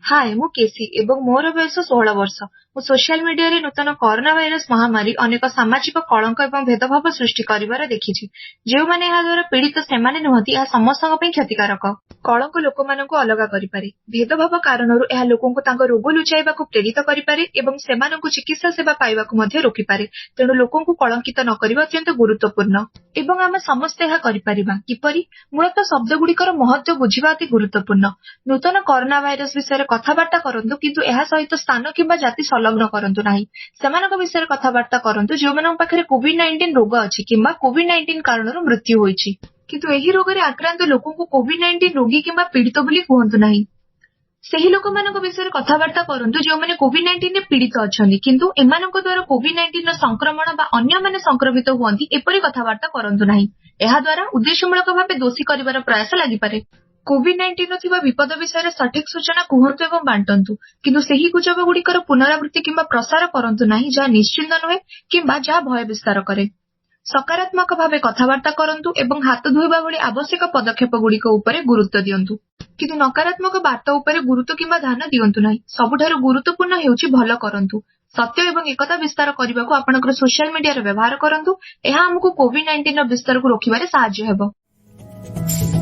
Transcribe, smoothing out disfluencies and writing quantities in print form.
ହାଏ, ମୁଁ କେସି ଏବଂ ମୋର ବୟସ 16 ବର୍ଷ। ମୁଁ ସୋସିଆଲ ମିଡିଆରେ ନୂତନ କରୋନା ଭାଇରସ ମହାମାରୀ ଅନେକ ସାମାଜିକ କଳଙ୍କ ଏବଂ ଭେଦଭାବ ସୃଷ୍ଟି କରିବାର ଦେଖିଛି। ଯେଉଁମାନେ ଏହା ଦ୍ୱାରା ପୀଡ଼ିତ ସେମାନେ ନୁହନ୍ତି, ଏହା ସମସ୍ତଙ୍କ ପାଇଁ କ୍ଷତିକାରକ। କଳଙ୍କ ଲୋକମାନଙ୍କୁ ଅଲଗା କରିପାରେ। ଭେଦଭାବ କାରଣରୁ ଏହା ଲୋକଙ୍କୁ ତାଙ୍କ ରୋଗ ଲୁଚାଇବାକୁ ପ୍ରେରିତ କରିପାରେ ଏବଂ ସେମାନଙ୍କୁ ଚିକିତ୍ସା ସେବା ପାଇବାକୁ ମଧ୍ୟ ରୋକିପାରେ। ତେଣୁ ଲୋକଙ୍କୁ କଳଙ୍କିତ ନ କରିବା ଅତ୍ୟନ୍ତ ଗୁରୁତ୍ୱପୂର୍ଣ୍ଣ ଏବଂ ଆମେ ସମସ୍ତେ ଏହା କରିପାରିବା। କିପରି? ମୂଳତଃ ଶବ୍ଦଗୁଡ଼ିକର ମହତ୍ତ୍ୱ ବୁଝିବା ଅତି ଗୁରୁତ୍ୱପୂର୍ଣ୍ଣ। ନୂତନ କରୋନା ଭାଇରସ ବିଷୟରେ କଥାବାର୍ତ୍ତା କରନ୍ତୁ, କିନ୍ତୁ ଏହା ସହିତ ସ୍ଥାନ କିମ୍ବା ଜାତି ସଂଲଗ୍ନ କରନ୍ତୁ ନାହିଁ। ସେମାନଙ୍କ ବିଷୟରେ କଥାବାର୍ତ୍ତା କରନ୍ତୁ ଯେଉଁମାନଙ୍କ ପାଖରେ କୋଭିଡ-19 ରୋଗ ଅଛି କିମ୍ବା କୋଭିଡ-19 କାରଣରୁ ମୃତ୍ୟୁ ହୋଇଛି। କିନ୍ତୁ ଏହି ରୋଗରେ ଆକ୍ରାନ୍ତ ଲୋକଙ୍କୁ କୋଭିଡ-19 ରୋଗୀ କିମ୍ବା ପୀଡ଼ିତ ବୋଲି କୁହନ୍ତୁ ନାହିଁ। ସେହି ଲୋକମାନଙ୍କ ବିଷୟରେ କଥାବାର୍ତ୍ତା କରନ୍ତୁ ଯେଉଁମାନେ କୋଭିଡ-19ରେ ପୀଡ଼ିତ ଅଛନ୍ତି, କିନ୍ତୁ ଏମାନଙ୍କ ଦ୍ୱାରା କୋଭିଡ-19ର ସଂକ୍ରମଣ ବା ଅନ୍ୟମାନେ ସଂକ୍ରମିତ ହୁଅନ୍ତି, ଏପରି କଥାବାର୍ତ୍ତା କରନ୍ତୁ ନାହିଁ। ଏହା ଦ୍ୱାରା ଉଦ୍ଦେଶ୍ୟମୂଳକ ଭାବେ ଦୋଷୀ କରିବାର ପ୍ରୟାସ ଲାଗିପାରେ। କୋଭିଡ-19ର ଥିବା ବିପଦ ବିଷୟରେ ସଠିକ ସୂଚନା କୁହନ୍ତୁ ଏବଂ ବାଣ୍ଟନ୍ତୁ, କିନ୍ତୁ ସେହି ଗୁଜବଗୁଡ଼ିକର ପୁନରାବୃତ୍ତି କିମ୍ବା ପ୍ରସାର କରନ୍ତୁ ନାହିଁ ଯାହା ନିଶ୍ଚିତ ନୁହେଁ କିମ୍ବା ଯାହା ଭୟ ବିସ୍ତାର କରେ। ସକାରାତ୍ମକ ଭାବେ କଥାବାର୍ତ୍ତା କରନ୍ତୁ ଏବଂ ହାତ ଧୋଇବା ଭଳି ଆବଶ୍ୟକ ପଦକ୍ଷେପଗୁଡ଼ିକ ଉପରେ ଗୁରୁତ୍ୱ ଦିଅନ୍ତୁ, କିନ୍ତୁ ନକାରାତ୍ମକ ବାର୍ତ୍ତା ଉପରେ ଗୁରୁତ୍ୱ କିମ୍ବା ଧ୍ୟାନ ଦିଅନ୍ତୁ ନାହିଁ। ସବୁଠାରୁ ଗୁରୁତ୍ୱପୂର୍ଣ୍ଣ ହେଉଛି ଭଲ କରନ୍ତୁ। ସତ୍ୟ ଏବଂ ଏକତା ବିସ୍ତାର କରିବାକୁ ଆପଣଙ୍କର ସୋସିଆଲ ମିଡିଆର ବ୍ୟବହାର କରନ୍ତୁ। ଏହା ଆମକୁ କୋଭିଡ-19ର ବିସ୍ତାରକୁ ରୋକିବାରେ ସାହାଯ୍ୟ ହେବ।